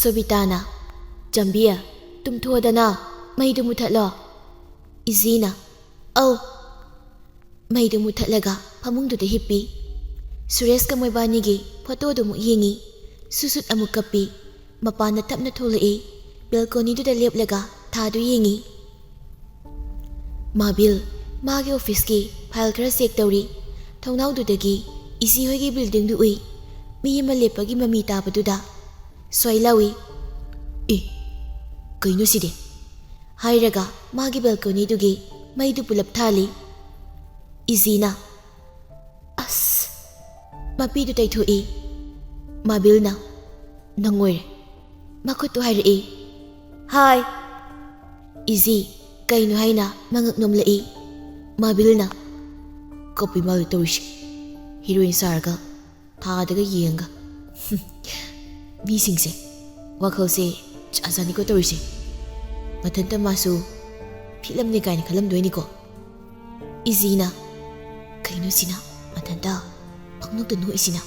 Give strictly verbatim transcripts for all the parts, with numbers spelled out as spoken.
ꯁꯣꯕꯤꯇꯥꯅ, "ꯆꯝꯕꯤ, ꯇꯨꯝꯊꯣꯛꯑꯗꯅ, ꯃꯩꯗꯨ ꯃꯨꯊꯠꯂꯣ꯫" ꯏꯖꯤꯅ, "ꯑꯧ꯫" ꯃꯩꯗꯨ ꯃꯨꯊꯠꯂꯒ ꯐꯃꯨꯡꯗꯨꯗ ꯍꯤꯞꯄꯤ꯫ ꯁꯨꯔꯦꯁꯀ ꯃꯣꯏꯕꯥꯅꯤꯒꯤ ꯐꯣꯇꯣꯗꯨ ꯑꯃꯨꯛ ꯌꯦꯡꯉꯤ꯫ ꯁꯨꯁꯨꯠ ꯑꯃꯨꯛ ꯀꯞꯄꯤ꯫ ꯃꯄꯥꯟꯗ ꯇꯞꯅ ꯊꯣꯛꯂꯛꯏ꯫ ꯕꯦꯜꯀꯣꯅꯤꯗꯨꯗ ꯂꯦꯞꯂꯒ ꯊꯥꯗꯨ ꯌꯦꯡꯉꯤ꯫ ꯃꯥꯕꯤꯜ ꯃꯥꯒꯤ ꯑꯣꯐꯤꯁꯀꯤ ꯐꯥꯏꯜ ꯈꯔ ꯆꯦꯛ ꯇꯧꯔꯤ꯫ ꯊꯣꯡꯅꯥꯎꯗꯨꯗꯒꯤ ꯏꯆꯦ ꯍꯣꯏꯒꯤ ꯕꯤꯜꯗꯤꯡꯗꯨ ꯎꯏ꯫ ꯃꯤ ꯑꯃ ꯂꯦꯞꯄꯒꯤ ꯃꯃꯤ ꯇꯥꯕꯗꯨꯗ ꯁ꯭ꯋꯥꯏ ꯂꯥꯎꯏ, "ꯑꯦ, ꯀꯩꯅꯣ ꯁꯤꯗꯤ?" ꯍꯥꯏꯔꯒ ꯃꯥꯒꯤ ꯕꯦꯜꯀꯣꯅꯤꯗꯨꯒꯤ ꯃꯩꯗꯨ ꯄꯨꯂꯞ ꯊꯥꯜꯂꯤ꯫ ꯏꯖꯤꯅ, "ꯑꯁ!" ꯃꯄꯤꯗꯨ ꯇꯩꯊꯣꯛꯏ꯫ ꯃꯥꯕꯤꯜꯅ, "ꯅꯪ ꯑꯣꯏꯔꯦ꯫" ꯃꯈꯨꯠꯇꯨ ꯍꯥꯏꯔꯛꯏ꯫ "ꯍꯥꯏ!" ꯏꯖꯤ, "ꯀꯩꯅꯣ?" ꯍꯥꯏꯅ ꯃꯉꯛ ꯅꯣꯝꯂꯛꯏ꯫ ꯃꯥꯕꯤꯜꯅ, "ꯀꯞꯄꯤ ꯃꯥꯜꯂꯦ ꯇꯧꯔꯤꯁꯦ, ꯍꯤꯔꯣꯏꯟ ꯁꯥꯔꯒ ꯊꯥꯗꯒ ꯌꯦꯡꯉꯒ꯫" ꯃꯤꯁꯤꯡꯁꯦ ꯋꯥꯈꯜꯁꯦ ꯖꯥꯠ ꯖꯥꯠꯅꯤꯀꯣ ꯇꯧꯔꯤꯁꯦ꯫ ꯃꯊꯟꯇ ꯃꯥꯁꯨ ꯐꯤꯂꯝꯅꯦ ꯀꯥꯏꯅ ꯈꯜꯂꯝꯗꯣꯏꯅꯤꯀꯣ꯫ ꯏꯖꯤꯅ, "ꯀꯩꯅꯣ ꯁꯤꯅ ꯃꯊꯟꯇ ꯄꯪꯅꯣꯛꯇ ꯅꯣꯛꯏꯁꯤꯅ?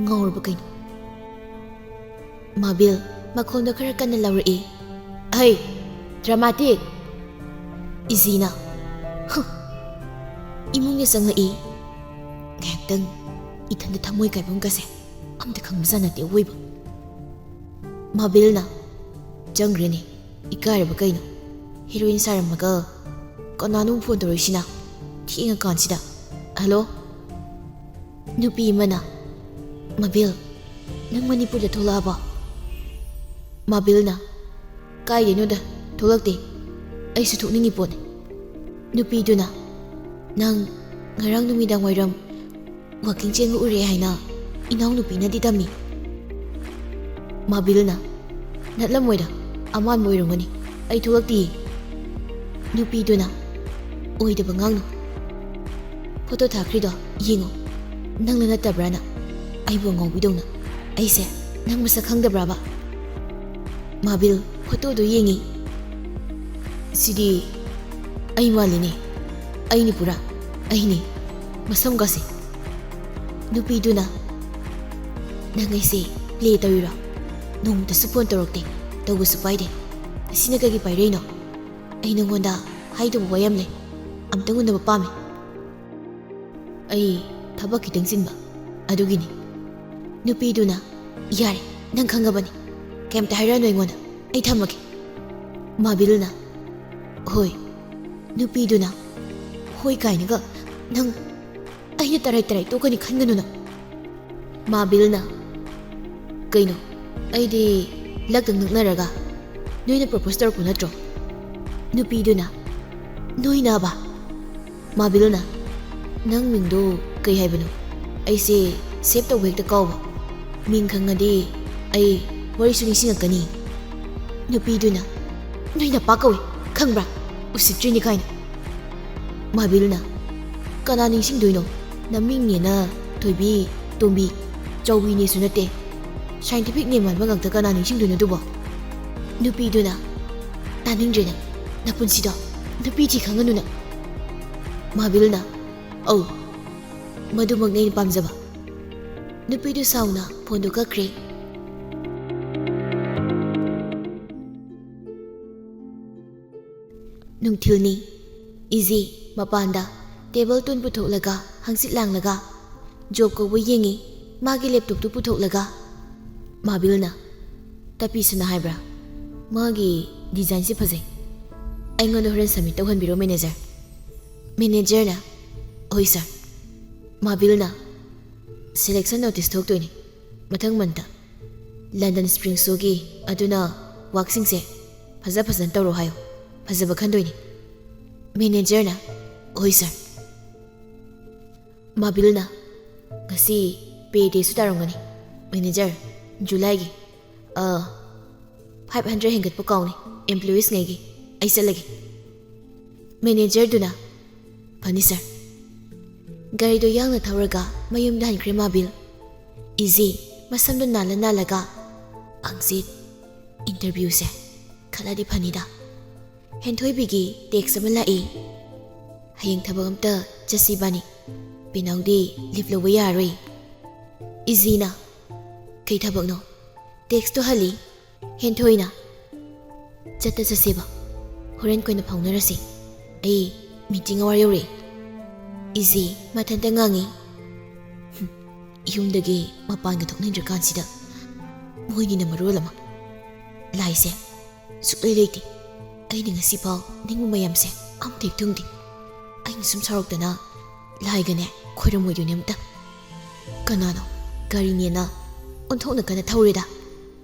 ꯉꯥꯎꯔꯕ ꯀꯩꯅꯣ?" ꯃꯥꯕꯤꯜ ꯃꯈꯣꯟꯗꯣ ꯈꯔ ꯀꯟꯅ ꯂꯧꯔꯛꯏ꯫ "ꯑꯍꯩ, ꯗ꯭ꯔꯃꯥꯇꯤꯛ!" ꯏꯖꯤꯅ, "ꯍꯨ!" ꯏꯃꯨꯡꯗ ꯆꯪꯂꯛꯏ꯫ ꯉꯥꯏꯍꯥꯛꯇꯪ ꯏꯊꯟꯗ ꯊꯃꯣꯏ ꯀꯥꯏꯕꯝꯒꯁꯦ ꯑꯝꯇ ꯈꯪꯕꯖꯥꯠ ꯅꯠꯇꯦ ꯑꯋꯣꯏꯕ꯫ ꯃꯥꯕꯤꯜꯅ, "ꯆꯪꯈ꯭ꯔꯦꯅꯦ, ꯏꯀꯥꯏꯔꯕ ꯀꯩꯅꯣ? ꯍꯦꯔꯣꯏꯟ ꯁꯥꯔꯝꯃꯒ ꯀꯅꯥꯅꯣ ꯐꯣꯟ ꯇꯧꯔꯛꯏꯁꯤꯅ ꯊꯦꯡꯉꯀꯥꯟꯁꯤꯗ? ꯍꯜꯂꯣ?" ꯅꯨꯄꯤ ꯑꯃꯅ, "ꯃꯥꯕꯤꯜ, ꯅꯪ ꯃꯅꯤꯄꯨꯔꯗ ꯊꯣꯛꯂꯛꯑꯕꯣ?" ꯃꯥꯕꯤꯜꯅ, "ꯀꯥꯏꯗꯩꯅꯣꯗ, ꯊꯣꯛꯂꯛꯇꯦ꯫ ꯑꯩꯁꯨ ꯊꯣꯛꯅꯤꯡꯉꯤ ꯄꯣꯠꯅꯤ꯫" ꯅꯨꯄꯤꯗꯨꯅ, "ꯅꯪ ꯉꯔꯥꯡ ꯅꯨꯃꯤꯗꯥꯡ ꯋꯥꯏꯔꯝ ꯋꯥꯀꯤꯡ ꯆꯦꯟꯕ ꯎꯔꯦ ꯍꯥꯏꯅ ꯏꯅꯥꯎꯅꯨꯄꯤꯅꯗꯤ ꯇꯝꯃꯤ꯫" ꯃꯥꯕꯤꯜꯅ, "ꯅꯠꯂꯝꯃꯣꯏꯗ, ꯑꯃꯥꯟꯕ ꯑꯣꯏꯔꯝꯒꯅꯤ꯫ ꯑꯩ ꯊꯣꯛꯂꯛꯇꯤꯌꯦ꯫" ꯅꯨꯄꯤꯗꯨꯅ, "ꯑꯣꯏꯗꯕ ꯉꯥꯡꯅꯨ꯫ ꯐꯣꯇꯣ ꯊꯥꯈ꯭ꯔꯤꯗꯣ ꯌꯦꯡꯉꯣ꯫ ꯅꯪꯅ ꯅꯠꯇꯕ꯭ꯔꯥꯅ? ꯑꯩꯕꯨ ꯑꯉꯥꯎꯕꯤꯗꯧꯅ꯫ ꯑꯩꯁꯦ ꯅꯪ ꯃꯁꯛ ꯈꯪꯗꯕ꯭ꯔꯥꯕ?" ꯃꯥꯕꯤꯜ ꯐꯣꯇꯣꯗꯣ ꯌꯦꯡꯉꯤ꯫ "ꯁꯤꯗꯤ ꯑꯩ ꯃꯥꯜꯂꯤꯅꯦ꯫ ꯑꯩꯅꯤ ꯄꯨꯔꯥ, ꯑꯩꯅꯤ꯫ ꯃꯁꯝꯒꯁꯦ꯫" ꯅꯨꯄꯤꯗꯨꯅ, "ꯅꯪ ꯑꯩꯁꯦ ꯄ꯭ꯂꯦ ꯇꯧꯔꯤꯔꯣ?" ꯅꯣꯡꯃꯇꯁꯨ ꯐꯣꯟ ꯇꯧꯔꯛꯇꯦ, ꯇꯧꯕꯁꯨ ꯄꯥꯏꯗꯦ꯫ ꯉꯁꯤꯅ ꯀꯩꯒꯤ ꯄꯥꯏꯔꯛꯏꯅꯣ? ꯑꯩ ꯅꯉꯣꯟꯗ ꯍꯥꯏꯗꯧꯕ ꯋꯥ ꯌꯥꯝ ꯂꯩ, ꯑꯝꯇꯪ ꯎꯅꯕ ꯄꯥꯝꯃꯤ꯫ ꯑꯩ ꯊꯕꯛ ꯈꯤꯇꯪ ꯆꯤꯟꯕ, ꯑꯗꯨꯒꯤꯅꯤ꯫ ꯅꯨꯄꯤꯗꯨꯅ, "ꯌꯥꯔꯦ, ꯅꯪ ꯈꯪꯉꯕꯅꯤ, ꯀꯩꯝꯇ ꯍꯥꯏꯔꯛꯑꯅꯨ ꯑꯩꯉꯣꯟꯗ, ꯑꯩ ꯊꯝꯃꯒꯦ"꯫ ꯃꯥꯕꯤꯜꯅ, "ꯍꯣꯏ"꯫ ꯅꯨꯄꯤꯗꯨꯅ, "ꯍꯣꯏ" ꯀꯥꯏꯅꯒ, "ꯅꯪ ꯑꯩꯅ ꯇꯔꯥꯏ ꯇꯔꯥꯏ ꯇꯣꯛꯀꯅꯤ ꯈꯟꯒꯅꯨ ꯅꯪ"꯫ ꯃꯥꯕꯤꯜꯅ, "ꯀꯩꯅꯣ? ꯑꯩꯗꯤ ꯂꯛꯇ ꯅꯛꯅꯔꯒ ꯅꯣꯏꯅ ꯄ꯭ꯔꯣꯄꯣꯁ ꯇꯧꯔꯛꯄ ꯅꯠꯇ꯭ꯔꯣ?" ꯅꯨꯄꯤꯗꯨꯅ, "ꯅꯣꯏꯅꯕ?" ꯃꯥꯕꯤꯜꯅ, "ꯅꯪ ꯃꯤꯡꯗꯣ ꯀꯩ ꯍꯥꯏꯕꯅꯣ? ꯑꯩꯁꯦ ꯁꯦꯚ ꯇꯧꯕ ꯍꯦꯛꯇ ꯀꯥꯎꯕ꯫ ꯃꯤꯡ ꯈꯪꯉꯗꯤ ꯑꯩ ꯋꯥꯔꯤꯁꯨ ꯅꯤꯡꯁꯤꯡꯉꯛꯀꯅꯤ"꯫ ꯅꯨꯄꯤꯗꯨꯅ, "ꯅꯣꯏ ꯅꯄꯥ ꯀꯧꯏ, ꯈꯪꯕ꯭ꯔꯥ? ꯎꯁꯤꯠꯇ꯭ꯔꯤꯅꯤ ꯀꯥꯏꯅ"꯫ ꯃꯥꯕꯤꯜꯅ, "ꯀꯅꯥ ꯅꯤꯡꯁꯤꯡꯗꯣꯏꯅꯣ? ꯅꯃꯤꯡꯅꯦꯅ ꯊꯣꯏꯕꯤ, ꯇꯣꯝꯕꯤ, ꯆꯥꯎꯕꯤꯅꯦꯁꯨ ꯅꯠꯇꯦ꯫ ꯁꯥꯏꯟꯇꯤꯐꯤꯛ ꯅꯦꯝ ꯃꯥꯟꯕ ꯉꯥꯛꯇ ꯀꯅꯥ ꯅꯤꯡꯁꯤꯡꯗꯣꯏꯅꯣ ꯑꯗꯨꯕꯣ?" ꯅꯨꯄꯤꯗꯨꯅ, "ꯇꯥꯅꯤꯡꯗ꯭ꯔꯦ ꯅꯪ, ꯅꯄꯨꯟꯁꯤꯗꯣ ꯅꯨꯄꯤ ꯊꯤ ꯈꯪꯒꯅꯨ ꯅꯪ"꯫ ꯃꯥꯕꯤꯜꯅ, "ꯑꯧ, ꯃꯗꯨꯃꯛꯅꯤ ꯑꯩꯅ ꯄꯥꯝꯖꯕ"꯫ ꯅꯨꯄꯤꯗꯨ ꯁꯥꯎꯅ ꯐꯣꯟꯗꯨ ꯀꯛꯈ꯭ꯔꯦ꯫ ꯅꯨꯡꯊꯤꯜꯅꯤ꯫ ꯏꯖꯤ ꯃꯄꯥꯟꯗ ꯇꯦꯕꯜ ꯇꯨꯟ ꯄꯨꯊꯣꯛꯂꯒ ꯍꯪꯆꯤꯠ ꯂꯥꯡꯂꯒ ꯖꯣꯕ ꯀꯧꯕ ꯌꯦꯡꯉꯤ꯫ ꯃꯥꯒꯤ ꯂꯦꯞꯇꯣꯞꯇꯨ ꯄꯨꯊꯣꯛꯂꯒ ꯃꯥꯕꯤꯜꯅ, "ꯇꯥꯄꯤꯁꯅ ꯍꯥꯏꯕ꯭ꯔꯥ? ꯃꯥꯒꯤ ꯗꯤꯖꯥꯏꯟꯁꯤ ꯐꯖꯩ꯫ ꯑꯩꯉꯣꯟꯗ ꯍꯣꯔꯦꯟ ꯁꯕꯃꯤꯠ ꯇꯧꯍꯟꯕꯤꯔꯣ ꯃꯦꯅꯦꯖꯔ"꯫ ꯃꯦꯅꯦꯖꯔꯅ, "ꯍꯣꯏ ꯁꯥꯔ"꯫ ꯃꯥꯕꯤꯜꯅ, "ꯁꯦꯂꯦꯛꯁꯟ ꯅꯣꯇꯤꯁ ꯊꯣꯛꯇꯣꯏꯅꯤ ꯃꯊꯪ ꯃꯟꯇ꯫ ꯂꯟꯗꯟ ꯁ꯭ꯄ꯭ꯔꯤꯡ ꯁꯣꯒꯤ, ꯑꯗꯨꯅ ꯋꯥꯛꯁꯤꯡꯁꯦ ꯐꯖ ꯐꯖꯅ ꯇꯧꯔꯣ ꯍꯥꯏꯌꯣ, ꯐꯖꯕ ꯈꯟꯗꯣꯏꯅꯤ"꯫ ꯃꯦꯅꯦꯖꯔꯅ, "ꯍꯣꯏ ꯁꯥꯔ"꯫ ꯃꯥꯕꯤꯜꯅ, "ꯉꯁꯤ ꯄꯦ ꯗꯦꯁꯨ ꯇꯥꯔꯝꯒꯅꯤ ꯃꯦꯅꯦꯖꯔ, ꯖꯨꯂꯥꯏꯒꯤ꯫ ꯑ, ꯐꯥꯏꯚ ꯍꯟꯗ꯭ꯔꯦꯗ ꯍꯦꯟꯒꯠꯄ ꯀꯥꯎꯅꯤ ꯑꯦꯝꯄ꯭ꯂꯣꯌꯤꯁꯉꯩꯒꯤ꯫ ꯑꯩ ꯆꯠꯂꯒꯦ"꯫ ꯃꯦꯅꯦꯖꯔꯗꯨꯅ, "ꯐꯅꯤ ꯁꯥꯔ"꯫ ꯒꯥꯔꯤꯗꯨ ꯌꯥꯡꯅ ꯊꯧꯔꯒ ꯃꯌꯨꯝꯗ ꯍꯟꯈ꯭ꯔꯦ ꯃꯥꯕꯤꯜ꯫ ꯏꯖꯤ ꯃꯁꯝꯗꯨ ꯅꯥꯜꯂ ꯅꯥꯜꯂꯒ, "ꯍꯪꯆꯤꯠ ꯏꯟꯇꯔꯚ꯭ꯌꯨꯁꯦ ꯈꯜꯂꯗꯤ ꯐꯅꯤꯗ"꯫ ꯍꯦꯟꯊꯣꯏꯕꯤꯒꯤ ꯇꯦꯛꯁ ꯑꯃ ꯂꯥꯛꯏ, "ꯍꯌꯦꯡ ꯊꯕꯛ ꯑꯝꯇ ꯆꯠꯁꯤ ꯏꯕꯥꯅꯤ, ꯄꯤꯅꯥꯎꯗꯤ ꯂꯤꯐ ꯂꯧꯕ ꯌꯥꯔꯔꯣꯏ"꯫ ꯏꯖꯤꯅ, "ꯀꯩ ꯊꯕꯛꯅꯣ?" ꯇꯦꯛꯁꯇꯣ ꯍꯜꯂꯤ꯫ ꯍꯦꯟꯊꯣꯏꯅ, "ꯆꯠꯇ ꯆꯠꯁꯦꯕ, ꯍꯣꯔꯦꯟ ꯀꯣꯟꯅ ꯐꯥꯎꯅꯔꯁꯤ, ꯑꯩ meeting ꯑꯋꯥꯔ ꯌꯧꯔꯛꯑꯦ"꯫ ꯏꯖꯤ ꯃꯊꯟꯇ ꯉꯥꯡꯉꯤ, "ꯍꯨꯝ, ꯌꯨꯝꯗꯒꯤ ꯃꯄꯥꯟꯒ ꯊꯣꯛꯅꯤꯡꯗ꯭ꯔꯀꯥꯟꯁꯤꯗ ꯃꯣꯏꯅꯤꯅ ꯃꯔꯣꯜ ꯑꯃ꯫ ꯂꯥꯏꯁꯦ, ꯁꯨꯛꯂꯩ ꯂꯩꯇꯦ꯫ ꯑꯩꯅ ꯉꯁꯤꯐꯥꯎ ꯅꯤꯡꯕ ꯃꯌꯥꯝꯁꯦ ꯑꯝꯇ ꯍꯦꯛ ꯊꯨꯡꯗꯦ꯫ ꯑꯩꯅ ꯁꯨꯝ ꯁꯥꯎꯔꯛꯇꯅ ꯂꯥꯏꯒꯅꯦ ꯈꯣꯏꯔꯝꯃꯣꯏꯗꯣꯏꯅꯦ ꯑꯝꯇ"꯫ ꯀꯅꯥꯅꯣ? ꯒꯥꯔꯤꯅꯦꯅ ꯑꯣꯟꯊꯣꯛꯅ ꯀꯟꯅ ꯊꯧꯔꯦꯗ꯫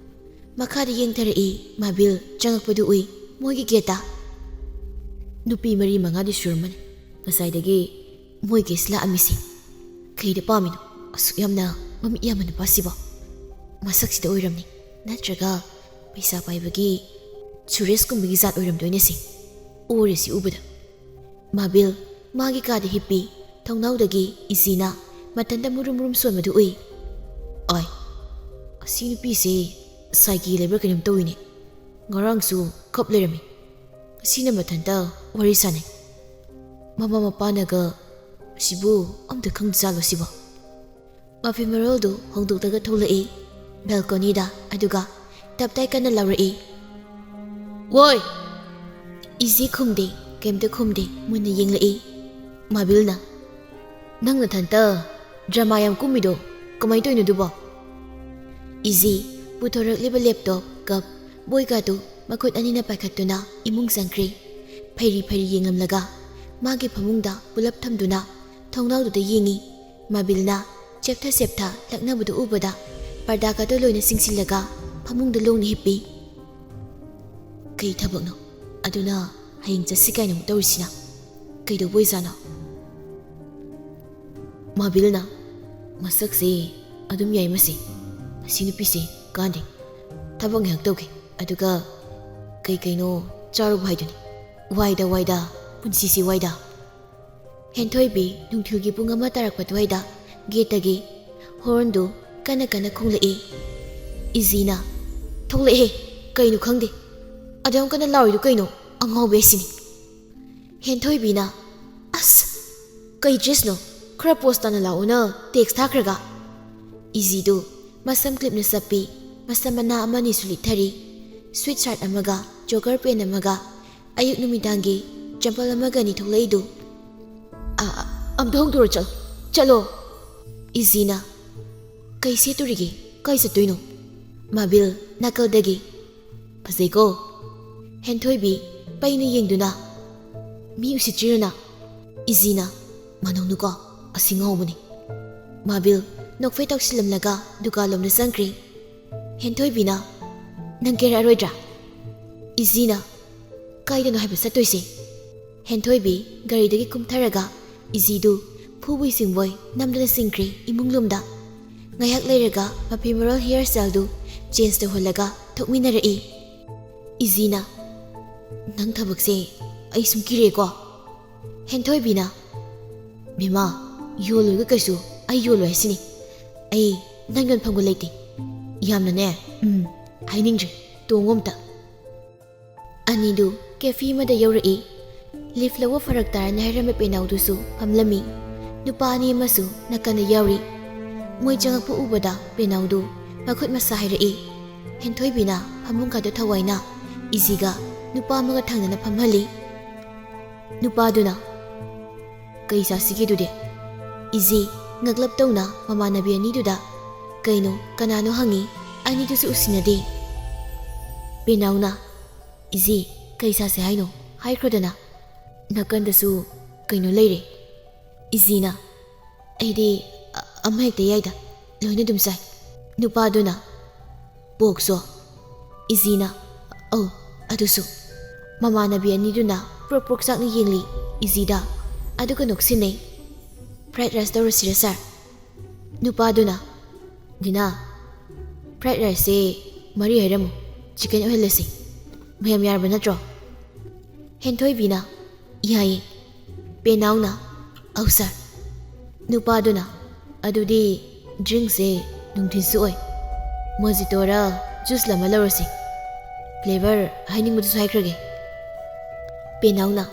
ꯃꯈꯥꯗ ꯌꯦꯡꯊꯔꯛꯏ, ꯃꯥꯕꯤꯜ ꯆꯪꯉꯛꯄꯗꯨ ꯎꯏ꯫ ꯃꯣꯏꯒꯤ ꯒꯦꯠꯇ ꯅꯨꯄꯤ ꯃꯔꯤ ꯃꯉꯥꯗꯤ ꯁꯨꯔꯝꯃꯅꯤ ꯉꯁꯥꯏꯗꯒꯤ ꯃꯣꯏ ꯒꯦꯠꯁꯤ ꯂꯥꯛꯑꯝꯃꯤꯁꯤ꯫ ꯀꯩꯗ ꯄꯥꯝꯃꯤꯅꯣ ꯑꯁꯨꯛ ꯌꯥꯝꯅ ꯃꯃꯤꯠ ꯌꯥꯝꯕ ꯅꯨꯄꯥꯁꯤꯕꯣ? ꯃꯁꯛꯁꯤꯗ ꯑꯣꯏꯔꯝꯅꯤ, ꯅꯠꯇ꯭ꯔꯒ ꯄꯩꯁꯥ ꯄꯥꯏꯕꯒꯤ ꯁꯨꯔꯦꯁꯀꯨꯝꯕꯒꯤ ꯖꯥꯠ ꯑꯣꯏꯔꯝꯗꯣꯏꯅꯦ ꯁꯤ꯫ ꯑꯣꯔꯦ ꯁꯤ ꯎꯕꯗ꯫ ꯃꯥꯕꯤꯜ ꯃꯥꯒꯤ ꯀꯥꯗ ꯍꯤꯞꯄꯤ꯫ ꯊꯣꯡꯅꯥꯎꯗꯒꯤ ꯏꯖꯤꯅ ꯃꯊꯟꯇ ꯃꯨꯔꯨꯝ ꯃꯨꯔꯨꯝ ꯁꯣꯟꯕꯗꯨ ꯎꯏ꯫ "ꯑꯥꯏ, ꯑꯁꯤ ꯅꯨꯄꯤꯁꯦ ꯁꯥꯏꯀꯤ ꯂꯩꯕ꯭ꯔꯥ ꯀꯩꯅꯣꯝ ꯇꯧꯏꯅꯦ꯫ ꯉꯔꯥꯡꯁꯨ ꯀꯞ ꯂꯩꯔꯝꯃꯤ꯫ ꯉꯁꯤꯅ ꯃꯊꯟꯇ ꯋꯥꯔꯤ ꯁꯥꯟꯅꯩ꯫ ꯃꯃꯥ ꯃꯄꯥꯅꯒ ꯑꯁꯤꯕꯨ ꯑꯝꯇ ꯈꯪꯗꯖꯥꯠꯂꯣ ꯁꯤꯕꯣ?" ꯃꯐꯤ ꯃꯔꯣꯜꯗꯨ ꯍꯣꯡꯗꯣꯛꯂꯒ ꯊꯣꯛꯂꯛꯏ ꯕꯦꯜꯀꯣꯅꯤꯗ, ꯑꯗꯨꯒ ꯇꯞꯇꯥꯏ ꯀꯟꯅ ꯂꯥꯎꯔꯛꯏ, "ꯋꯣꯏ!" ꯏꯖꯤ ꯈꯨꯝꯗꯦ, ꯀꯩꯝꯇ ꯈꯨꯝꯗꯦ, ꯃꯨꯟꯅ ꯌꯦꯡꯂꯛꯏ꯫ ꯃꯥꯕꯤꯜꯅ, "ꯅꯪ ꯅꯊꯟꯇ ꯗ꯭ꯔꯃꯥ ꯌꯥꯝ ꯀꯨꯝꯃꯤꯗꯣ ꯀꯃꯥꯏꯅ ꯇꯧꯔꯤꯅꯣ ꯑꯗꯨꯕꯣ?" ꯏꯖꯤ ꯄꯨꯊꯣꯔꯛꯂꯤꯕ ꯂꯦꯞꯇꯣꯞ, ꯀꯞ, ꯕꯣꯏꯒꯗꯨ ꯃꯈꯨꯠ ꯑꯅꯤꯅ ꯄꯥꯏꯈꯠꯇꯨꯅ ꯏꯃꯨꯡ ꯆꯪꯈ꯭ꯔꯦ꯫ ꯐꯩꯔꯤ ꯐꯩꯔꯤ ꯌꯦꯡꯂꯝꯂꯒ ꯃꯥꯒꯤ ꯐꯃꯨꯡꯗ ꯄꯨꯂꯞ ꯊꯝꯗꯨꯅ ꯊꯣꯡꯅꯥꯎꯗꯨꯗ ꯌꯦꯡꯉꯤ꯫ ꯃꯥꯕꯤꯜꯅ ꯆꯦꯞꯊ ꯆꯦꯞꯊ ꯂꯛꯅꯕꯗꯨ ꯎꯕꯗ ꯄꯔꯗꯥꯒꯗꯣ ꯂꯣꯏꯅ ꯆꯤꯡꯁꯤꯜꯂꯒ ꯐꯃꯨꯡꯗ ꯂꯣꯡꯅ ꯍꯤꯞꯄꯤ꯫ "ꯀꯩ ꯊꯕꯛꯅꯣ? ꯑꯗꯨꯅ ꯍꯌꯦꯡ ꯆꯠꯁꯤ ꯀꯥꯏꯅ ꯑꯃꯨꯛ ꯇꯧꯔꯤꯁꯤꯅ ꯀꯩꯗꯧꯕ ꯑꯣꯏꯖꯥꯠꯅꯣ?" ꯃꯥꯕꯤꯜꯅ, "ꯃꯁꯛꯁꯦ ꯑꯗꯨꯝ ꯌꯥꯏ ꯃꯁꯤ꯫ ꯑꯁꯤ ꯅꯨꯄꯤꯁꯦ ꯀꯥꯟꯗꯦ꯫ ꯊꯕꯛ ꯉꯥꯏꯍꯥꯛ ꯇꯧꯒꯦ, ꯑꯗꯨꯒ ꯀꯩ ꯀꯩꯅꯣ ꯆꯥꯔꯨꯕ ꯍꯥꯏꯗꯨꯅꯤ꯫ ꯋꯥꯏꯗ ꯋꯥꯏꯗ, ꯄꯨꯟꯁꯤꯁꯤ ꯋꯥꯏꯗ"꯫ ꯍꯦꯟꯊꯣꯏꯕꯤ ꯅꯨꯡꯊꯤꯜꯒꯤ ꯄꯨꯡ ꯑꯃ ꯇꯥꯔꯛꯄ ꯑꯗꯨꯋꯥꯏꯗ ꯒꯦꯠꯇꯒꯤ ꯍꯣꯔꯟꯗꯨ ꯀꯟꯅ ꯀꯟꯅ ꯈꯣꯡꯂꯛꯏ꯫ ꯏꯖꯤꯅ, "ꯊꯣꯛꯂꯛꯑꯦ, ꯀꯩꯅꯣ ꯈꯪꯗꯦ꯫ ꯑꯗꯨꯌꯥꯝ ꯀꯟꯅ ꯂꯥꯎꯔꯤꯗꯨ ꯀꯩꯅꯣ? ꯑꯉꯥꯎꯕꯤ ꯍꯥꯏꯁꯤꯅꯤ"꯫ ꯍꯦꯟꯊꯣꯏꯕꯤꯅ, "ꯑꯁ, ꯀꯩ ꯗ꯭ꯔꯦꯁꯅꯣ? ꯈꯔ ꯄꯣꯁ ꯇꯥꯅ ꯂꯥꯛꯑꯣꯅ ꯇꯦꯛꯁ ꯊꯥꯈ꯭ꯔꯒ"꯫ ꯏꯖꯤꯗꯨ ꯃꯁꯝ ꯀ꯭ꯂꯤꯞꯅ ꯆꯞꯄꯤ꯫ ꯃꯁꯝ ꯃꯅꯥ ꯑꯃꯅꯤꯁꯨ ꯂꯤꯠꯊꯔꯤ꯫ ꯁ꯭ꯋꯤꯠ ꯁꯥꯔꯠ ꯑꯃꯒ ꯖꯣꯒꯔ ꯄꯦꯟ ꯑꯃꯒ ꯑꯌꯨꯛ ꯅꯨꯃꯤꯗꯥꯡꯒꯤ ꯆꯝꯄꯜ ꯑꯃꯒꯅꯤ ꯊꯣꯛꯂꯛꯏꯗꯨ꯫ "ꯑ, ꯑ, ꯑꯝꯇ ꯍꯣꯡꯗꯣꯔꯣ ꯆꯠꯂꯣ, ꯆꯠꯂꯣ!" ꯏꯖꯤꯅ, "ꯀꯩ ꯁꯦꯠꯇꯣꯔꯤꯒꯦ? ꯀꯥꯏ ꯆꯠꯇꯣꯏꯅꯣ?" ꯃꯥꯕꯤꯜ ꯅꯥꯀꯜꯗꯒꯤ, "ꯐꯖꯩꯀꯣ?" ꯍꯦꯟꯊꯣꯏꯕꯤ ꯄꯩꯅ ꯌꯦꯡꯗꯨꯅ, "ꯃꯤ ꯎꯁꯤꯠꯇ꯭ꯔꯤꯔꯅ?" ꯏꯖꯤꯅ, "ꯃꯥꯅꯧꯅꯨꯀꯣ, ꯑꯁꯤ ꯉꯥꯎꯕꯅꯤ꯫" ꯃꯥꯕꯤꯜ ꯅꯣꯛꯐꯦ ꯇꯧꯁꯤꯜꯂꯝꯂꯒ ꯗꯨꯀꯥꯟꯂꯣꯝꯗ ꯆꯪꯈ꯭ꯔꯦ꯫ ꯍꯦꯟꯊꯣꯏꯕꯤꯅ, "ꯅꯪ ꯀꯦꯔꯛꯑꯔꯣꯏꯗ꯭ꯔꯥ?" ꯏꯖꯤꯅ, "ꯀꯥꯏꯗꯅꯣ ꯍꯥꯏꯕ ꯆꯠꯇꯣꯏꯁꯦ?" ꯍꯦꯟꯊꯣꯏꯕꯤ ꯒꯥꯔꯤꯗꯒꯤ ꯀꯨꯝꯊꯔꯒ ꯏꯖꯤꯗꯨ ꯐꯨꯕꯣꯏ ꯆꯤꯡꯕꯣꯏ ꯅꯝꯗꯅ ꯆꯤꯡꯈ꯭ꯔꯦ ꯏꯃꯨꯡ ꯂꯣꯝꯗ꯫ ꯉꯥꯏꯍꯥꯛ ꯂꯩꯔꯒ ꯃꯐꯤ ꯃꯔꯣꯜ ꯍꯤꯌꯔ ꯁ꯭ꯇꯥꯏꯜꯗꯨ ꯆꯦꯟꯖ ꯇꯧꯍꯜꯂꯒ ꯊꯣꯛꯃꯤꯟꯅꯔꯛꯏ꯫ ꯏꯖꯤꯅ, "ꯅꯪ ꯊꯕꯛꯁꯦ ꯑꯩ ꯁꯨꯝ ꯀꯤꯔꯦꯀꯣ꯫" ꯍꯦꯟꯊꯣꯏꯕꯤꯅ, "ꯕꯦꯝꯃ, ꯌꯣꯜꯂꯣꯏꯒ ꯀꯩꯁꯨ ꯑꯩ ꯌꯣꯜꯂꯣꯏ ꯍꯥꯏꯁꯤꯅꯤ꯫ ꯑꯩ ꯅꯪ ꯌꯣꯟꯐꯝꯒ ꯂꯩꯇꯦ꯫ ꯌꯥꯝꯅꯅꯦ, ꯎꯝ, ꯍꯥꯏꯅꯤꯡꯗ꯭ꯔꯦ꯫ ꯇꯣꯡꯉꯣ ꯑꯝꯇ꯫" ꯑꯅꯤꯗꯨ ꯀꯦꯐꯤ ꯑꯃꯗ ꯌꯧꯔꯛꯏ꯫ ꯂꯤꯐ ꯂꯧꯕ ꯐꯔꯛ ꯇꯥꯔꯅꯤ ꯍꯥꯏꯔꯝꯕ ꯄꯦꯅꯥꯎꯗꯨꯁꯨ ꯐꯝꯂꯝꯃꯤ꯫ ꯅꯨꯄꯥ ꯑꯅꯤ ꯑꯃꯁꯨ ꯅꯥꯀꯟꯗ ꯌꯥꯎꯔꯤ꯫ ꯃꯣꯏ ꯆꯪꯉꯛꯄ ꯎꯕꯗ ꯄꯦꯅꯥꯎꯗꯨ ꯃꯈꯨꯠ ꯃꯁꯥ ꯍꯥꯏꯔꯛꯏ꯫ ꯍꯦꯟꯊꯣꯏꯕꯤꯅ ꯐꯃꯨꯡ ꯀꯥꯗ ꯊꯋꯥꯏꯅ ꯏꯖꯤꯒ ꯅꯨꯄꯥ ꯑꯃꯒ ꯊꯪꯅꯅ ꯐꯝꯍꯜꯂꯤ꯫ ꯅꯨꯄꯥꯗꯨꯅ, "ꯀꯩ ꯆꯥꯁꯤꯒꯦ ꯑꯗꯨꯗꯤ?" ꯏꯖꯤ ꯉꯛꯂꯞ ꯇꯧꯅ ꯃꯃꯥꯟꯅꯕꯤ ꯑꯅꯤꯗꯨꯗ ꯀꯩꯅꯣ ꯀꯅꯥꯅꯣ ꯍꯪꯉꯤ꯫ ꯑꯅꯤꯗꯨꯁꯨ ꯎꯁꯤꯟꯅꯗꯦ꯫ ꯄꯦꯅꯥꯎꯅ, "ꯏꯖꯤ, ꯀꯩ ꯆꯥꯁꯦ ꯍꯥꯏꯅꯣ? ꯍꯥꯏꯈ꯭ꯔꯣꯗꯅ꯫ ꯅꯥꯀꯟꯗꯁꯨ ꯀꯩꯅꯣ ꯂꯩꯔꯦ꯫" ꯏꯖꯤꯅ, "ꯑꯩꯗꯤ ꯑ-, ꯑꯃ ꯍꯦꯛꯇ ꯌꯥꯏꯗ, ꯂꯣꯏꯅ ꯑꯗꯨꯝ ꯆꯥꯏ꯫" ꯅꯨꯄꯥꯗꯨꯅ, "ꯄꯣꯛꯁꯣ?" ꯏꯖꯤꯅ, "ꯑꯧ, ꯑꯗꯨꯁꯨ꯫" ꯃꯃꯥꯟꯅꯕꯤ ꯑꯅꯤꯗꯨꯅ ꯄ꯭ꯔꯣꯛ ꯄ꯭ꯔꯣꯛ ꯆꯥꯛꯅ ꯌꯦꯡꯂꯤ ꯏꯖꯤꯗ, ꯑꯗꯨꯒ ꯅꯣꯛꯁꯤꯟꯅꯩ꯫ "ꯐ꯭ꯔꯥꯏꯗ ꯔꯥꯏꯁ ꯇꯧꯔꯁꯤꯔ, ꯁꯥꯔ?" ꯅꯨꯄꯥꯗꯨꯅ, "ꯗꯤꯅꯥ, ꯐ꯭ꯔꯥꯏꯗ ꯔꯥꯏꯁꯁꯦ ꯃꯔꯤ ꯍꯥꯏꯔꯝꯃꯨ, ꯆꯤꯀꯟ ꯑꯣꯏꯍꯜꯂꯁꯤ꯫ ꯃꯌꯥꯝ ꯌꯥꯔꯕ ꯅꯠꯇ꯭ꯔꯣ?" ꯍꯦꯟꯊꯣꯏꯕꯤꯅ, "ꯌꯥꯏꯌꯦ꯫" ꯄꯦꯅꯥꯎꯅ, "ꯑꯧ ꯁꯥꯔ꯫" ꯅꯨꯄꯥꯗꯨꯅ, "ꯑꯗꯨꯗꯤ ꯗ꯭ꯔꯤꯡꯁꯦ ꯅꯨꯡꯊꯤꯜꯁꯨ ꯑꯣꯏ, ꯃꯣꯖꯤꯇꯣꯔ ꯖꯨꯁꯂ ꯑꯃ ꯂꯧꯔꯁꯤ꯫ ꯐ꯭ꯂꯦꯚꯔ ꯍꯥꯏꯅꯤꯡꯕꯗꯨꯁꯨ ꯍꯥꯏꯈ꯭ꯔꯒꯦ꯫" ꯄꯦꯅꯥꯎꯅ,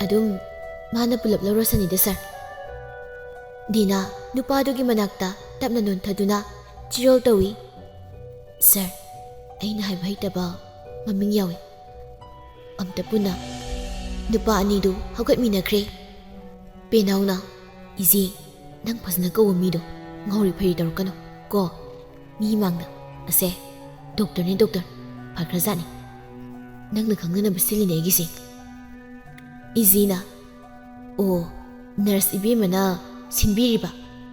"ꯑꯗꯨꯝ ꯃꯥꯅ ꯄꯨꯂꯞ ꯂꯧꯔꯁꯅꯤꯗ ꯁꯥꯔ꯫" ꯗꯤꯅꯥ ꯅꯨꯄꯥꯗꯨꯒꯤ ꯃꯅꯥꯛꯇ ꯇꯞꯅ ꯅꯣꯟꯊꯗꯨꯅ ꯆꯤꯔꯣꯜ ꯇꯧꯏ꯫ "ꯁꯥꯔ, ꯑꯩꯅ ꯍꯥꯏꯕ ꯍꯩꯇꯕ ꯃꯃꯤꯡ ꯌꯥꯎꯏ꯫ ꯑꯝꯇ ꯄꯨꯟꯅ ꯅꯨꯄꯥ ꯑꯅꯤꯗꯨ ꯍꯧꯒꯠꯃꯤꯟꯅꯈ꯭ꯔꯦ꯫" ꯄꯦꯅꯥꯎꯅ, "ꯏꯖꯤ, ꯅꯪ ꯐꯖꯅ ꯀꯧꯕ ꯃꯤꯗꯣ ꯉꯥꯎꯔꯤ ꯐꯩꯔꯤ ꯇꯧꯔꯛꯀꯅꯨ ꯀꯣ꯫ ꯃꯤ ꯃꯥꯡꯗ꯫ ꯑꯁꯦ, ꯗꯣꯛꯇꯔꯅꯦ ꯗꯣꯛꯇꯔ, ꯐꯈ꯭ꯔꯖꯥꯠꯅꯤ꯫ ꯅꯪꯅ ꯈꯪꯅꯅꯕ ꯁꯤꯜꯂꯤꯅꯦ ꯑꯩꯒꯤꯁꯦ꯫" ꯏꯖꯤꯅ, "ꯑꯣ, ꯅꯔꯁ ꯏꯕꯦꯝꯃꯅ ꯁꯤꯟꯕꯤꯔꯤꯕ?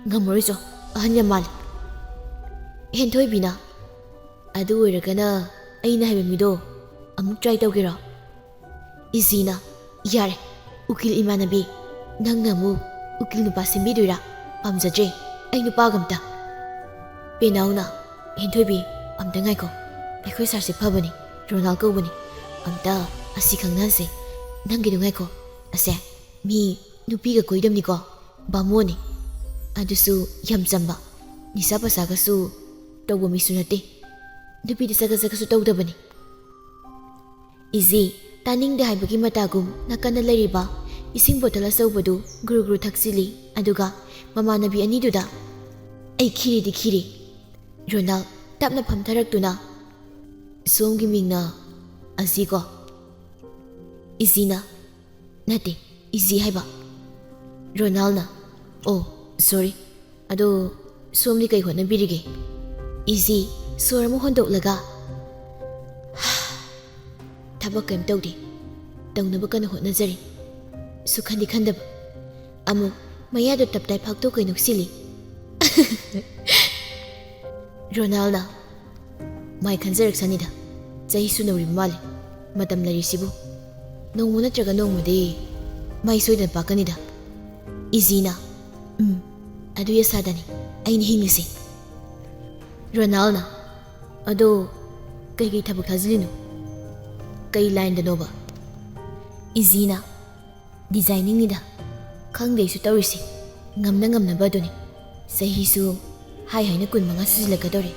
ꯉꯝꯃꯔꯣꯏ ꯆꯣ, ꯑꯍꯟ ꯌꯥꯝ ꯃꯥꯜꯂꯤ꯫" ꯍꯦꯟꯊꯣꯏꯕꯤꯅ, "ꯑꯗꯨ ꯑꯣꯏꯔꯒꯅ ꯑꯩꯅ ꯍꯥꯏꯕ ꯃꯤꯗꯣ ꯑꯃꯨꯛ ꯇ꯭ꯔꯥꯏ ꯇꯧꯒꯦꯔꯣ?" ꯏꯖꯤꯅ, "ꯌꯥꯔꯦ, ꯎꯀꯤꯜ ꯏꯃꯥꯟꯅꯕꯤ, ꯅꯪꯅ ꯑꯃꯨꯛ ꯎꯀꯤꯜ ꯅꯨꯄꯥ ꯁꯤꯟꯕꯤꯗꯣꯏꯔꯥ? ꯄꯥꯝꯖꯗ꯭ꯔꯦ ꯑꯩ ꯅꯨꯄꯥꯒ ꯑꯝꯇ꯫" ꯄꯦꯅꯥꯎꯅ, "ꯍꯦꯟꯊꯣꯏꯕꯤ, ꯑꯝꯇ ꯉꯥꯏꯈꯣ꯫ ꯑꯩꯈꯣꯏ ꯁꯥꯔꯁꯦ ꯐꯕꯅꯤ, ꯔꯣꯅꯥꯜ ꯀꯧꯕꯅꯤ꯫ ꯑꯝꯇ ꯑꯁꯤ ꯈꯪꯅꯍꯟꯁꯦ꯫ ꯅꯪꯒꯤꯗꯣ ꯉꯥꯏꯈꯣ꯫ ꯑꯁꯦ, ꯃꯤ ꯅꯨꯄꯤꯒ ꯀꯣꯏꯗꯕꯅꯤꯀꯣ, ꯕꯥꯃꯣꯟꯅꯤ꯫ ꯑꯗꯨꯁꯨ ꯌꯥꯝ ꯆꯝꯕ, ꯅꯤꯁꯥ ꯄꯁꯥꯒꯁꯨ ꯇꯧꯕ ꯃꯤꯁꯨ ꯅꯠꯇꯦ꯫ ꯅꯨꯄꯤꯗ ꯆꯒꯠ ꯆꯒꯠꯁꯨ ꯇꯧꯗꯕꯅꯤ꯫" ꯏꯖꯤ, ꯇꯥꯅꯤꯡꯗꯦ ꯍꯥꯏꯕꯒꯤ ꯃꯇꯥꯒꯨꯝ ꯅꯥꯀꯟꯗ ꯂꯩꯔꯤꯕ ꯏꯁꯤꯡ ꯕꯣꯇꯜ ꯑꯆꯧꯕꯗꯨ ꯒꯨꯔꯨ ꯒꯨꯔꯨ ꯊꯛꯆꯤꯜꯂꯤ, ꯑꯗꯨꯒ ꯃꯃꯥꯟꯅꯕꯤ ꯑꯅꯤꯗꯨꯗ, "ꯑꯩ ꯈꯤꯔꯦꯗꯤ ꯈꯤꯔꯦ꯫" ꯔꯣꯅꯥꯜ ꯇꯞꯅ ꯐꯝꯊꯔꯛꯇꯨꯅ, "ꯁꯣꯝꯒꯤ ꯃꯤꯡꯅ ꯑꯖꯤꯀꯣ?" ꯏꯖꯤꯅ, "ꯅꯠꯇꯦ, ꯏꯖꯤ ꯍꯥꯏꯕ꯫" ꯔꯣꯅꯥꯜꯅ, "ꯑꯣ, ꯁꯣꯔꯤ꯫ ꯑꯗꯣ ꯁꯣꯝꯗꯤ ꯀꯩ ꯍꯣꯠꯅꯕꯤꯔꯤꯒꯦ?" ꯏꯖꯤ ꯁꯣꯔ ꯑꯃ ꯍꯣꯟꯗꯣꯛꯂꯒ, "ꯊꯕꯛ ꯀꯩꯝ ꯇꯧꯗꯦ꯫ ꯇꯧꯅꯕ ꯀꯟꯅ ꯍꯣꯠꯅꯖꯔꯤ꯫" ꯁꯨꯈꯟꯗꯤ ꯈꯟꯗꯕ꯫ ꯑꯃꯨꯛ ꯃꯌꯥꯗꯣ ꯇꯞꯇꯥꯏ ꯐꯥꯛꯇꯣꯛ ꯀꯩ ꯅꯣꯛꯁꯤꯜꯂꯤ꯫ ꯔꯣꯅꯥꯜꯅ, "ꯃꯥꯏ ꯈꯟꯖꯔꯛꯁꯅꯤꯗ, ꯆꯍꯤꯁꯨ ꯅꯧꯔꯤꯕ ꯃꯥꯜꯂꯦ꯫ ꯃꯇꯝ ꯂꯩꯔꯤꯁꯤꯕꯨ꯫ ꯅꯣꯡꯃ ꯅꯠꯇ꯭ꯔꯒ ꯅꯣꯡꯃꯗꯤ ꯃꯥꯏ ꯁꯣꯏꯗꯅ ꯄꯥꯛꯀꯅꯤꯗ꯫" ꯏꯖꯤꯅ, "ꯎꯝ, ꯑꯗꯨ ꯑꯁꯥꯗꯅꯤ ꯑꯩꯅ ꯍꯤꯡꯂꯤꯁꯦ꯫" ꯔꯣꯅꯥꯜꯅ, "ꯑꯗꯣ ꯀꯩꯀꯩ ꯊꯕꯛ ꯊꯥꯖꯤꯜꯂꯤꯅꯣ? ꯀꯩ ꯂꯥꯏꯟꯗꯅꯣꯕ?" ꯏꯖꯤꯅ, "ꯗꯤꯖꯥꯏꯅꯤꯡꯅꯤꯗ꯫ ꯈꯪꯗꯦ ꯑꯩꯁꯨ ꯇꯧꯔꯤꯁꯦ꯫ ꯉꯝꯅ ꯉꯝꯅꯕ ꯑꯗꯨꯅꯤ꯫ ꯆꯍꯤꯁꯨ ꯍꯥꯏ ꯍꯥꯏꯅ ꯀꯨꯟ ꯃꯉꯥ ꯁꯨꯖꯤꯜꯂꯛꯀꯗꯧꯔꯦ꯫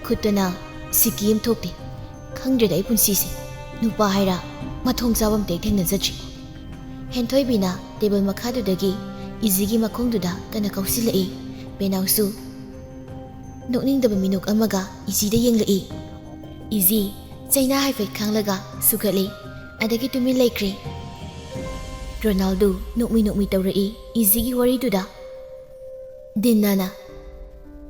ꯈꯨꯠꯇꯅ ꯁꯤꯀꯤ ꯑꯃ ꯊꯣꯛꯇꯦ꯫ ꯈꯪꯗ꯭ꯔꯦꯗ ꯑꯩ ꯄꯨꯟꯁꯤꯁꯦ꯫ ꯅꯨꯄꯥ ꯍꯥꯏꯔ ꯃꯊꯣꯡ ꯆꯥꯕ ꯑꯝꯇ ꯍꯦꯛ ꯊꯦꯡꯅꯖꯗ꯭ꯔꯤ꯫" ꯍꯦꯟꯊꯣꯏꯕꯤꯅ ꯇꯦꯕꯜ ꯃꯈꯥꯗꯨꯗꯒꯤ ꯏꯖꯤꯒꯤ ꯃꯈꯣꯡꯗꯨꯗ ꯀꯟꯅ ꯀꯥꯎꯁꯤꯜꯂꯛꯏ꯫ ꯄꯦꯅꯥꯎꯁꯨ, ꯅꯣꯛꯅꯤꯡꯗꯕ ꯃꯤꯅꯣꯛ ꯑꯃꯒ ꯏꯖꯤꯗ ꯌꯦꯡꯂꯛꯏ꯫ ꯏꯖꯤ ꯆꯩꯅꯥ ꯍꯥꯏꯐꯦꯠ ꯈꯥꯡꯂꯒ ꯁꯨꯒꯠꯂꯤ, ꯑꯗꯒꯤ ꯇꯨꯃꯤꯟ ꯂꯩꯈ꯭ꯔꯦ꯫ ꯔꯣꯅꯥꯜꯗꯣ ꯅꯣꯛꯃꯤ ꯅꯣꯛꯃꯤ ꯇꯧꯔꯛꯏ ꯏꯖꯤꯒꯤ ꯋꯥꯔꯤꯗꯨꯗ꯫ ꯗꯤꯟꯅꯥꯅ,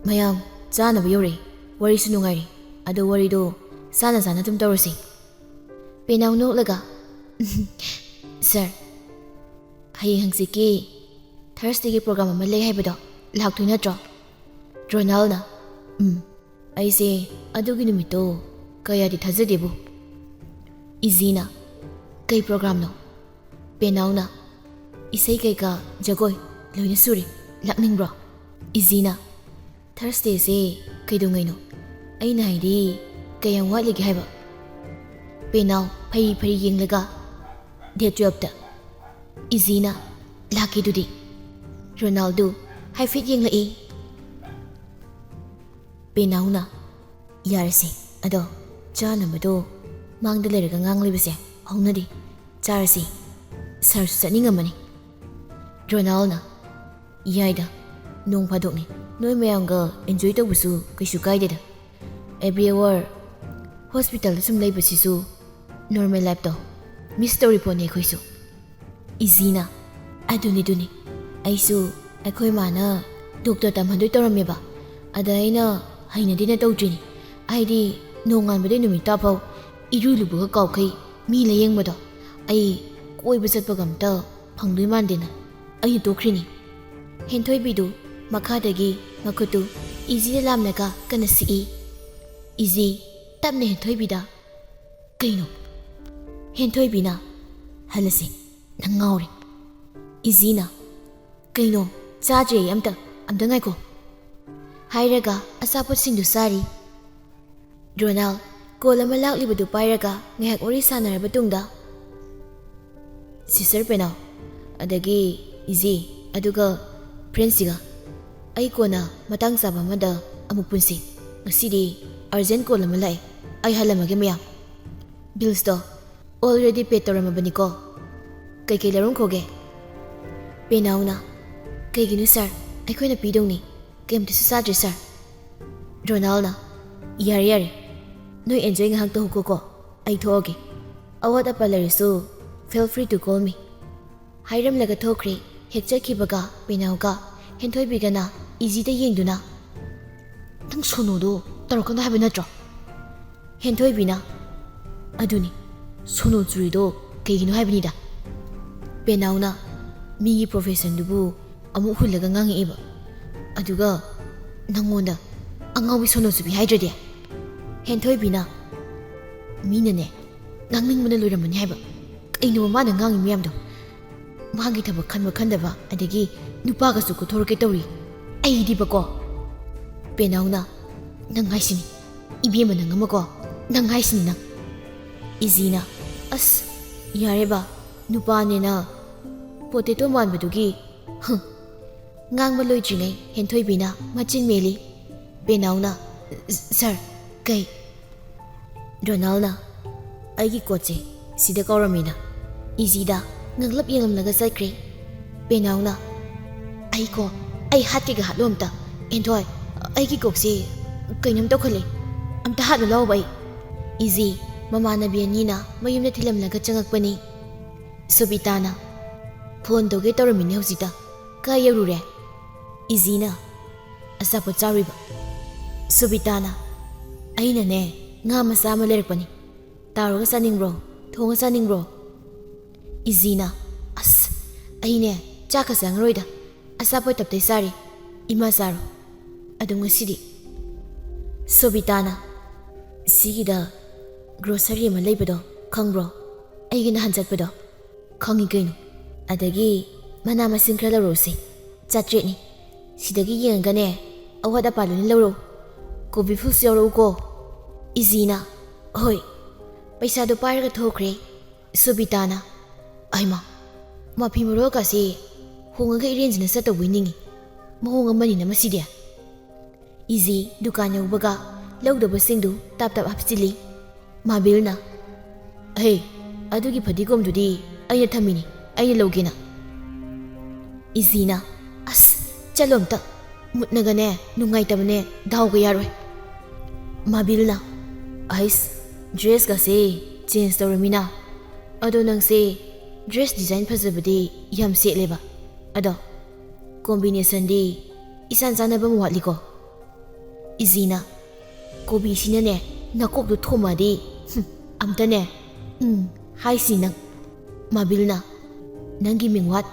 "ꯃꯌꯥꯝ, ꯆꯥꯅꯕ ꯌꯧꯔꯛꯏ, ꯋꯥꯔꯤꯁꯨ ꯅꯨꯡꯉꯥꯏꯔꯤ, ꯑꯗꯣ ꯋꯥꯔꯤꯗꯣ ꯆꯥꯅ ꯆꯥꯅ ꯑꯗꯨꯝ ꯇꯧꯔꯁꯤ꯫ ꯄꯦꯅꯥꯎ ꯅꯣꯛꯂꯒ, "ꯁꯥꯔ, ꯍꯌꯦꯡ ꯍꯪꯆꯤꯠꯀꯤ ꯊꯔꯁꯗꯦꯒꯤ ꯄ꯭ꯔꯣꯒ꯭ꯔꯥꯝ ꯑꯃ ꯂꯩ ꯍꯥꯏꯕꯗꯣ ꯂꯥꯛꯇꯣꯏ ꯅꯠꯇ꯭ꯔꯣ?" ꯔꯣꯅꯥꯜꯅ, "ꯎꯝ, ꯑꯩꯁꯦ ꯑꯗꯨꯒꯤ ꯅꯨꯃꯤꯠꯇꯣ ꯀꯌꯥꯗꯤ ꯊꯥꯖꯗꯦꯕꯨ꯫" ꯏꯖꯤꯅ, "ꯀꯩ ꯄ꯭ꯔꯣꯒ꯭ꯔꯥꯝꯅꯣ?" ꯄꯦꯅꯥꯎꯅ, "ꯏꯁꯩ ꯀꯩꯀꯥ ꯖꯒꯣꯏ ꯂꯣꯏꯅ ꯁꯨꯔꯤ, ꯂꯥꯛꯅꯤꯡꯕ꯭ꯔꯣ?" ꯏꯖꯤꯅ, "ꯊꯔꯁꯗꯦꯁꯦ ꯀꯩꯗꯧꯉꯩꯅꯣ? ꯑꯩꯅ ꯍꯥꯏꯗꯤ ꯀꯌꯥꯝ ꯋꯥꯠꯂꯤꯒꯦ ꯍꯥꯏꯕ?" ꯄꯦꯅꯥꯎ ꯐꯩ ꯐꯩ ꯌꯦꯡꯂꯒ, "ꯗꯦꯠ ꯇꯨꯌꯦꯜꯞꯇ꯫" ꯏꯖꯤꯅ, "ꯂꯥꯛꯀꯦꯗꯨꯗꯤ?" ꯔꯣꯅꯥꯜꯗꯣ ꯍꯥꯏꯐꯦꯠ ꯌꯦꯡꯂꯛꯏ꯫ ꯄꯦꯅꯥꯎꯅ, "ꯌꯥꯔꯦꯁꯦ, ꯑꯗꯣ ꯆꯥꯅꯕꯗꯣ ꯃꯥꯡꯗ ꯂꯩꯔꯒ ꯉꯥꯡꯂꯤꯕꯁꯦ ꯍꯧꯅꯗꯦ꯫ ꯆꯥꯔꯁꯤ, ꯁꯥꯔꯁꯨ ꯆꯠꯅꯤꯡꯉꯝꯃꯅꯤ꯫" ꯔꯣꯅꯥꯜꯅ, "ꯌꯥꯏꯗ, ꯅꯣꯡ ꯐꯥꯗꯣꯛꯅꯤ, ꯅꯣꯏ ꯃꯌꯥꯝꯒ ꯑꯦꯟꯖꯣꯏ ꯇꯧꯕꯁꯨ ꯀꯩꯁꯨ ꯀꯥꯏꯗꯦꯗ꯫ ꯑꯦꯕ꯭ꯔꯤ ꯑꯋꯥꯔ ꯍꯣꯁꯄꯤꯇꯥꯜꯗ ꯁꯨꯝ ꯂꯩꯕꯁꯤꯁꯨ ꯅꯣꯔꯃꯦꯜ ꯂꯥꯏꯐꯇꯣ ꯃꯤꯁ ꯇꯧꯔꯤ ꯄꯣꯠꯅꯤ ꯑꯩꯈꯣꯏꯁꯨ꯫" ꯏꯖꯤꯅ, "ꯑꯗꯨꯅꯤ, ꯑꯗꯨꯅꯤ, ꯑꯩꯁꯨ ꯑꯩꯈꯣꯏ ꯃꯥꯅ ꯗꯣꯛꯇꯔ ꯇꯝꯍꯟꯗꯣꯏ ꯇꯧꯔꯝꯃꯦꯕ, ꯑꯗ ꯑꯩꯅ ꯍꯩꯅꯗꯦꯅ ꯇꯧꯗ꯭ꯔꯤꯅꯤ꯫ ꯍꯥꯏꯗꯤ ꯅꯣꯡꯉꯥꯟꯕꯗꯩ ꯅꯨꯃꯤꯠ ꯇꯥꯐꯥꯎ ꯏꯔꯨ ꯂꯨꯕꯒ ꯀꯥꯎꯈꯩ ꯃꯤ ꯂꯥꯌꯦꯡꯕꯗꯣ ꯑꯩ ꯀꯣꯏꯕ ꯆꯠꯄꯒ ꯑꯝꯇ ꯐꯪꯗꯣꯏ ꯃꯥꯟꯗꯦꯅ ꯑꯩꯅ ꯇꯣꯛꯈ꯭ꯔꯤꯅꯤ꯫" ꯍꯦꯟꯊꯣꯏꯕꯤꯗꯨ ꯃꯈꯥꯗꯒꯤ ꯃꯈꯨꯠꯇꯨ ꯏꯖꯤꯗ ꯂꯥꯝꯂꯒ ꯀꯟꯅ ꯁꯤꯛꯏ꯫ ꯏꯖꯤ ꯇꯞꯅ ꯍꯦꯟꯊꯣꯏꯕꯤꯗ, "ꯀꯩꯅꯣ?" ꯍꯦꯟꯊꯣꯏꯕꯤꯅ, "ꯍꯜꯂꯁꯤ, ꯅꯪ ꯉꯥꯎꯔꯦ꯫" ꯏꯖꯤꯅ, "ꯀꯩꯅꯣ? ꯆꯥꯗ꯭ꯔꯤ ꯑꯩ ꯑꯝꯇ, ꯑꯝꯇ ꯉꯥꯏꯈꯣ꯫" ꯍꯥꯏꯔꯒ ꯑꯆꯥꯄꯣꯠꯁꯤꯡꯗꯨ ꯆꯥꯔꯤ꯫ ꯔꯣꯅꯥꯜ ꯀꯣꯜ ꯑꯃ ꯂꯥꯛꯂꯤꯕꯗꯨ ꯄꯥꯏꯔꯒ ꯉꯥꯏꯍꯥꯛ ꯋꯥꯔꯤ ꯁꯥꯟꯅꯔꯕ ꯇꯨꯡꯗ, "ꯁꯤꯁꯇꯔ ꯄꯦꯅꯥꯎ, ꯑꯗꯒꯤ ꯏꯖꯤ, ꯑꯗꯨꯒ ꯐ꯭ꯔꯦꯟꯁꯤꯒ ꯑꯩ ꯀꯣꯟꯅ ꯃꯇꯥꯡ ꯆꯥꯕ ꯑꯃꯗ ꯑꯃꯨꯛ ꯄꯨꯟꯁꯤ꯫ ꯉꯁꯤꯗꯤ ꯑꯔꯖꯦꯟ ꯀꯣꯜ ꯑꯃ ꯂꯥꯛꯑꯦ, ꯑꯩ ꯍꯜꯂꯝꯃꯒꯦ ꯃꯌꯥꯝ꯫ ꯕꯤꯜꯁꯇꯣ ꯑꯣꯜꯔꯦꯗꯤ ꯄꯦ ꯇꯧꯔꯝꯃꯕꯅꯤꯀꯣ꯫ ꯀꯩꯀꯩ ꯂꯧꯔꯝꯈꯣꯒꯦ?" ꯄꯦꯅꯥꯎꯅ, "ꯀꯩꯒꯤꯅꯣ ꯁꯥꯔ, ꯑꯩꯈꯣꯏꯅ ꯄꯤꯗꯧꯅꯤ, ꯀꯩꯝꯇꯁꯨ ꯆꯥꯗ꯭ꯔꯤ ꯁꯥꯔ꯫" ꯔꯣꯅꯥꯜꯅ, "ꯌꯥꯔꯦ, ꯌꯥꯔꯦ, ꯅꯣꯏ ꯑꯦꯟꯖꯣꯏ ꯉꯥꯏꯍꯥꯛ ꯇꯧꯍꯧꯀꯣꯀꯣ, ꯑꯩ ꯊꯣꯛꯑꯒꯦ꯫ ꯑꯋꯥꯠ ꯑꯄꯥ ꯂꯩꯔꯁꯨ feel free to call me" ꯍꯥꯏꯔꯝꯂꯒ ꯊꯣꯛꯈ꯭ꯔꯦ꯫ ꯍꯦꯛ ꯆꯠꯈꯤꯕꯒ ꯄꯦꯅꯥꯎꯒ ꯍꯦꯟꯊꯣꯏꯕꯤꯒꯅ ꯏꯖꯤꯗ ꯌꯦꯡꯗꯨꯅ, "ꯅꯪ ꯁꯣꯅꯣꯗꯣ ꯇꯧꯔꯛꯀꯅꯣ ꯍꯥꯏꯕ ꯅꯠꯇ꯭ꯔꯣ?" ꯍꯦꯟꯊꯣꯏꯕꯤꯅ, "ꯑꯗꯨꯅꯤ, ꯁꯣꯅꯣ ꯆꯨꯔꯤꯗꯣ ꯀꯩꯒꯤꯅꯣ ꯍꯥꯏꯕꯅꯤꯗ꯫ ꯄꯦꯅꯥꯎꯅ ꯃꯤꯒꯤ professionꯗꯨꯕꯨ ꯑꯃꯨꯛ ꯍꯨꯜꯂꯒ ꯉꯥꯡꯉꯛꯑꯦꯕ꯫ ꯑꯗꯨꯒ ꯅꯪꯉꯣꯟꯗ ꯑꯉꯥꯎꯕꯤ ꯁꯣꯅꯣ ꯆꯨꯕꯤ ꯍꯥꯏꯗ꯭ꯔꯗꯤ?" ꯍꯦꯟꯊꯣꯏꯕꯤꯅ, "ꯃꯤꯅꯅꯦ ꯉꯥꯡꯅꯤꯡꯕꯅ ꯂꯣꯏꯔꯝꯃꯅꯤ ꯍꯥꯏꯕ꯫ ꯀꯩꯅꯣ ꯃꯥꯅ ꯉꯥꯡꯉꯤ ꯃꯌꯥꯝꯗꯣ? ꯃꯥꯒꯤ ꯊꯕꯛ ꯈꯟꯕ ꯈꯟꯗꯕ, ꯑꯗꯒꯤ ꯅꯨꯄꯥꯒꯁꯨ ꯀꯣꯠꯊꯣꯔꯛꯀꯦ ꯇꯧꯔꯤ꯫ ꯑꯩꯗꯤꯕꯀꯣ꯫" ꯄꯦꯅꯥꯎꯅ, "ꯅꯪ ꯍꯥꯏꯁꯤꯅꯤ, ꯏꯕꯦꯝꯃ ꯅꯪ ꯑꯃꯀꯣ, ꯅꯪ ꯍꯥꯏꯁꯤꯅꯤ ꯅꯪ꯫" ꯏꯖꯤꯅ, "ꯑꯁ, ꯌꯥꯔꯦꯕ, ꯅꯨꯄꯥꯅꯦꯅ potato ꯃꯥꯟꯕꯗꯨꯒꯤ, ꯍꯨꯝ꯫" ꯉꯥꯡꯕ ꯂꯣꯏꯗ꯭ꯔꯤꯉꯩ ꯍꯦꯟꯊꯣꯏꯕꯤꯅ ꯃꯆꯤꯟ ꯃꯦꯜꯂꯤ꯫ ꯄꯦꯅꯥꯎꯅ, "ꯁꯥꯔ, ꯀꯩ?" ꯔꯣꯅꯥꯜꯅ, "ꯑꯩꯒꯤ ꯀꯣꯠꯁꯦ ꯁꯤꯗ ꯀꯥꯎꯔꯝꯃꯤꯅ꯫" ꯏꯖꯤꯗ ꯉꯛꯂꯞ ꯌꯦꯡꯂꯝꯂꯒ ꯆꯠꯈ꯭ꯔꯦ꯫ ꯄꯦꯅꯥꯎꯅ, "ꯑꯩ ꯀꯣ, ꯑꯩ ꯍꯥꯠꯀꯦꯒ ꯍꯥꯠꯂꯨ ꯑꯝꯇ꯫ ꯍꯦꯟꯊꯣꯏ, ꯑꯩꯒꯤ ꯀꯣꯛꯁꯦ ꯀꯩꯅꯣꯝ ꯇꯧꯈꯠꯂꯦ꯫ ꯑꯝꯇ ꯍꯥꯠꯂꯨ ꯂꯥꯎꯕ ꯑꯩ꯫" ꯏꯖꯤ ꯃꯃꯥꯟꯅꯕꯤ ꯑꯅꯤꯅ ꯃꯌꯨꯝꯗ ꯊꯤꯜꯂꯝꯂꯒ ꯆꯪꯉꯛꯄꯅꯤ꯫ ꯁꯣꯕꯤꯇꯥꯅ, "ꯐꯣꯟ ꯇꯧꯒꯦ ꯇꯧꯔꯝꯃꯤꯅꯦ ꯍꯧꯖꯤꯛꯇ꯫ ꯀꯥꯏ ꯌꯧꯔꯨꯔꯦ?" ꯏꯖꯤꯅ, "ꯑꯆꯥꯄꯣꯠ ꯆꯥꯔꯨꯏꯕ꯫" ꯁꯣꯕꯤꯇꯥꯅ, "ꯑꯩꯅꯅꯦ, ꯉꯥ ꯃꯆꯥ ꯑꯃ ꯂꯩꯔꯛꯄꯅꯤ꯫ ꯇꯥꯎꯔꯒ ꯆꯥꯅꯤꯡꯕ꯭ꯔꯣ? ꯊꯣꯡꯉ ꯆꯥꯅꯤꯡꯕ꯭ꯔꯣ?" ꯏꯖꯤꯅ, "ꯑꯁ, ꯑꯩꯅꯦ ꯆꯥꯛꯀ ꯆꯪꯉꯔꯣꯏꯗ꯫ ꯑꯆꯥꯄꯣꯠ ꯇꯞꯇꯩ ꯆꯥꯔꯤ꯫ ꯏꯃꯥ ꯆꯥꯔꯣ ꯑꯗꯨꯝ ꯉꯁꯤꯗꯤ꯫" ꯁꯣꯕꯤꯇꯥꯅ, "ꯁꯤꯒꯤꯗ grocery ꯑꯃ ꯂꯩꯕꯗꯣ ꯈꯪꯕ꯭ꯔꯣ? ꯑꯩꯒꯤ ꯅꯍꯥꯟ ꯆꯠꯄꯗꯣ?" "ꯈꯪꯉꯤ ꯀꯩꯅꯣ꯫ ꯑꯗꯒꯤ ꯃꯅꯥ ꯃꯁꯤꯡ ꯈꯔ ꯂꯧꯔꯛꯎꯁꯦ꯫ ꯆꯥꯇ꯭ꯔꯦꯠꯅꯤ꯫ ꯁꯤꯗꯒꯤ ꯌꯦꯡꯉꯒꯅꯦ, ꯑꯋꯥꯠ ꯑꯄꯥ ꯂꯣꯏꯅ ꯂꯧꯔꯛꯎ꯫ ꯀꯣꯕꯤ ꯐꯨꯜꯁꯨ ꯌꯥꯎꯔꯛꯎꯀꯣ꯫" ꯏꯖꯤꯅ, "ꯍꯣꯏ꯫" ꯄꯩꯁꯥꯗꯣ ꯄꯥꯏꯔꯒ ꯊꯣꯛꯈ꯭ꯔꯦ꯫ ꯁꯣꯕꯤꯇꯥꯅ, "ꯑꯩꯃ, ꯃꯐꯤ ꯃꯔꯣꯜꯒꯁꯦ ꯍꯣꯡꯉꯒ ꯏꯔꯦꯟꯖꯅ ꯆꯠꯇꯧꯕꯣꯏ ꯅꯤꯡꯉꯤ꯫ ꯃꯑꯣꯡ ꯑꯃꯅꯤꯅ ꯃꯁꯤꯗꯤ꯫" ꯏꯖꯤ ꯗꯨꯀꯥꯟ ꯌꯧꯕꯒ ꯂꯧꯗꯧꯕꯁꯤꯡꯗꯨ ꯇꯥꯞ ꯇꯥꯞ ꯍꯥꯞꯆꯤꯜꯂꯤ꯫ ꯃꯥꯕꯤꯜꯅ, "ꯍꯦ, ꯑꯗꯨꯒꯤ ꯐꯗꯤꯒꯣꯝꯗꯨꯗꯤ ꯑꯩꯅ ꯊꯝꯃꯤꯅꯤ, ꯑꯩꯅ ꯂꯧꯒꯦꯅ꯫" ꯏꯖꯤꯅ, "ꯑꯁ, ꯆꯠꯂꯣ ꯑꯝꯇ꯫ ꯃꯨꯠꯅꯒꯅꯦ ꯅꯨꯡꯉꯥꯏꯇꯕꯅꯦ ꯗꯥꯎꯒ ꯌꯥꯔꯣꯏ꯫ ꯃꯥꯕꯤꯜꯅ, ꯑꯩꯁ, ꯗ꯭ꯔꯦꯁꯀꯁꯦ ꯆꯦꯟꯖ ꯇꯧꯔꯃꯤꯅ꯫ ꯑꯗꯣ ꯅꯪꯁꯦ ꯗ꯭ꯔꯦꯁ ꯗꯤꯖꯥꯏꯟ ꯐꯖꯕꯗꯤ ꯌꯥꯝ ꯁꯦꯠꯂꯦꯕ, ꯑꯗꯣ ꯀꯣꯝꯕꯤꯅꯦꯁꯟꯗꯤ ꯏꯆꯥꯟ ꯆꯥꯟꯅꯕ ꯑꯃ ꯋꯥꯠꯂꯤꯀꯣ꯫ ꯏꯖꯤꯅ, ꯀꯣꯕꯤꯁꯤꯅꯅꯦ ꯅꯀꯣꯛꯇꯨ ꯊꯣꯝꯃꯗꯤ, ꯍꯨꯝ, ꯑꯝꯇꯅꯦ, ꯎꯝ, ꯍꯥꯏꯁꯤ ꯅꯪ꯫ ꯃꯥꯕꯤꯜꯅ, ꯅꯪꯒꯤ ꯃꯤꯡꯋꯥꯠ